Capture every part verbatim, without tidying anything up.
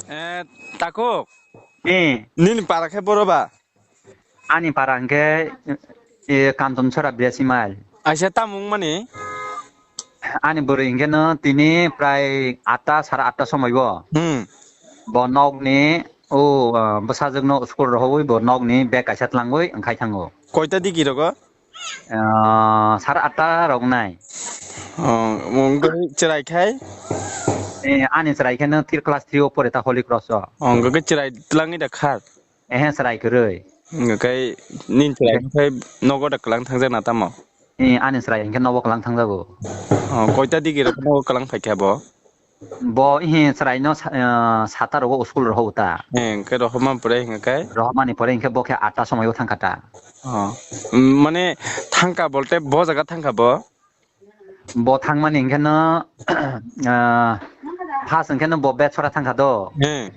Eh, Takhuk. Eh. Nini para khe boro ba? Ani para hwnkhe, eh, Kanton Sora Birasi Mail. Aisa, tamo wngmani? Ani bwrwi hwnkhe no tini prai atta, sara atta somoi o. Hmm. Bo nokni, o, ah, bwsajwkno school rohorwi bo nokni bag kaisa twlangwi wngkhai thango. Koita digi rogo? Ah, sara atta rok nai. Oh, wngwi chwrai khai? Eh, ani chwrai khe no thir class three o pore ta Holy Cross o. Oh, wngwi chwrai twlangwi da khar? Ehe, chwrai kwrwi. Wngkhe nini chwrai khai nogo da kwlang thangjak na tamo? Eh, ani chwrai hwnkhe nogo kwlang thangjago. Oh, koita digi rok nogo kwlang phaikha bo? Bo, eh, chwraino sa-, eh, sata rogo school rohou ta. Eh, hwnkhe rohorma pore hwnkhe? Rohormani pore hwnkhe bo khe atta somoi o thangkha ta. Oh, mm, mane thangkha bolte bo jaga thangkha bo? Bo thangmani hwnkhe no, ah, first hwnkhe no bo Betsora thangkha do. Hmm.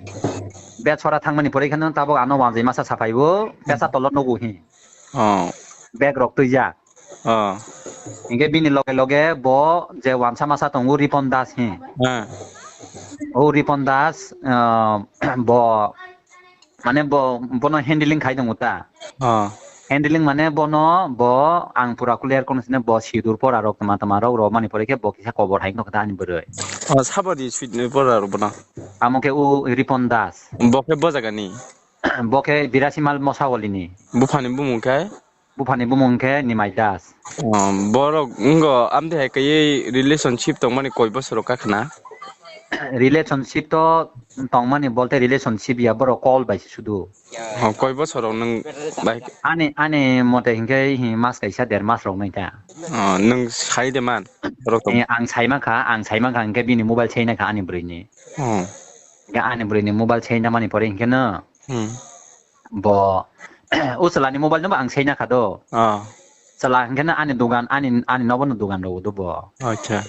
Betsora thangmani pore hwnkhe no tabok ano wanjwi masa saphaibo, hmm, Pesa tolo nugo hi. Oh. Bag rok twijak. Oh. Hwnkhe bini loge loge bo je wansa masa tongo Ripon Das hi. Hmm. O Ripon Das, ah, bo Mane bo, bono handling khai tongo ta. Oh. Handling mane bono, bo ang pura clear kono sine bo sidur pora rok tama tama rok romani pore khe bo kisa kobor hai nokta ani bwrwi. Oh, saboni sidur pora rok bono? Amo khe o Ripon Das. Bo khe bo jagani? Bo khe Birasimal Mosawalini. Buphani bumung khe? Buphani bumung khe Nimai Das. Oh, borok wngkha amtwi hai kaiwi relationship tongmani koi bosor rok kakhna? Relationship to tongmani bolte relationship ya, borok call bai se sudu. Oh, koi bosor rok nwng bai? Ani, ani mote hinkhe hi mas kaisa der mas rok nai ta. Oh, nwng sai de man borok tong? Eh, ang sai mankha, ang sai mankha hinkhe bini mobile sai naikha ani bwrwini. Oh. Hinkhe ani bwrwini mobile sai namani pore hinkhe no. Hmm. Bo, o chwlani mobile no bo ang sai na kha do. Ah. Chwla hinkhe no ani dogan, ani, ani nobo no dogan rw do bo. Acha.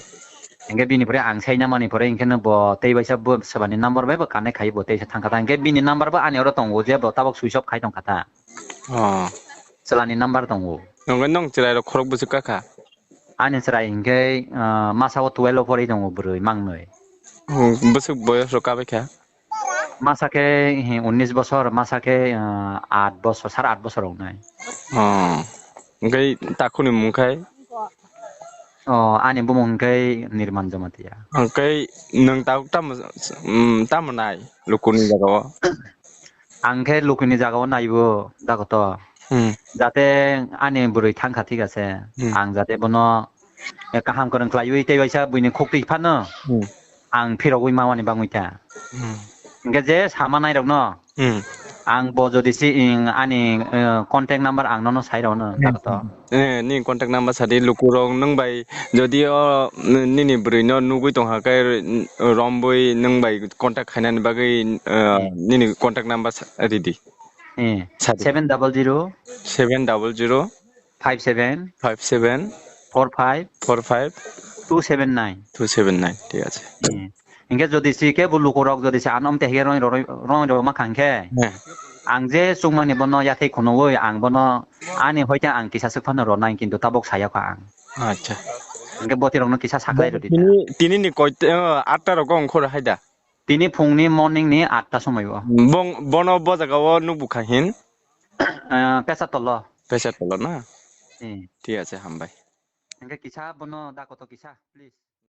Hinkhe bini pore ang sai na mani pore hinkhe no bo tei baisa bo swbani number bai bo connect khai bo tei sa thang kha ta. Hinkhe bini number bo ani oro tongo je bo tabok switch off khai tong kha ta. Ah. Chwlani number tongo. Nongkhe nong chwrai rok khorok bwswk ka kha? Ani chwrai hinkhe, ah, masa o twelve o pori tongo bwrwi mangnwi. Oh, bwswk boyos rok kabai kha? Masa khe, hi, unnish bosor, masa khe, ah, aat bosor, sara aat bosor wngnai. Oh. Hwnkhe takhukni mung khai? Oh, ani bumung hwnkhe Nirman Jamatia. Hwnkhe nwng takhuk tamo, mm, tamo nai lukuni jagao? Ang khe lukuni jagao naibo, dakoto. Hmm. Jate ani bwrwi thang kha, thik ase. Hmm. Ang jate bono, eh, kaham kwrwng khlaiwi tei waisa buini khuk twi phano. Hmm. Ang phirogwi mamani bangwi ta. Hmm. Hinkhe je sama nairokno, hmm, ang bo jodi si ing ani, eh, contact number ang nono sai rokno, hmm, dakoto. Eh, ni contact number sadi lukurok nwng bai jodi o nini bwrwi no nugwi tongkha khe rombwi nwng bai contact khainani bagwi, eh, hmm, nini contact number sa-, ridi. Eh, sadi. Seven double zero. Seven double zero. Five seven. Five seven. Four five. Four five. Two seven nine. Two seven nine, thik ase. Hmm. Hinkhe jodi si kebo lukurok jodi si ano amte hige roi roi roi roi ma khangkhe. He. Ang je chukmani bono yathai khunui ang bono ani hoite ang kisa swk phano ronai kintu tabok saya kha ang. Acha. Hinkhe botirokno kisa saklai rodi ta. Tini, tini ni koi, eh, atta rogo ongkhor hai da? Tini phungni morning ni atta somoi o. Bong, bono bo jaga o nukbukha hin? Eh, Pesa tolo. Pesa tolo na? Hmm. Thik ase, hambai. Hinkhe kisa bono dakoto kisa, please.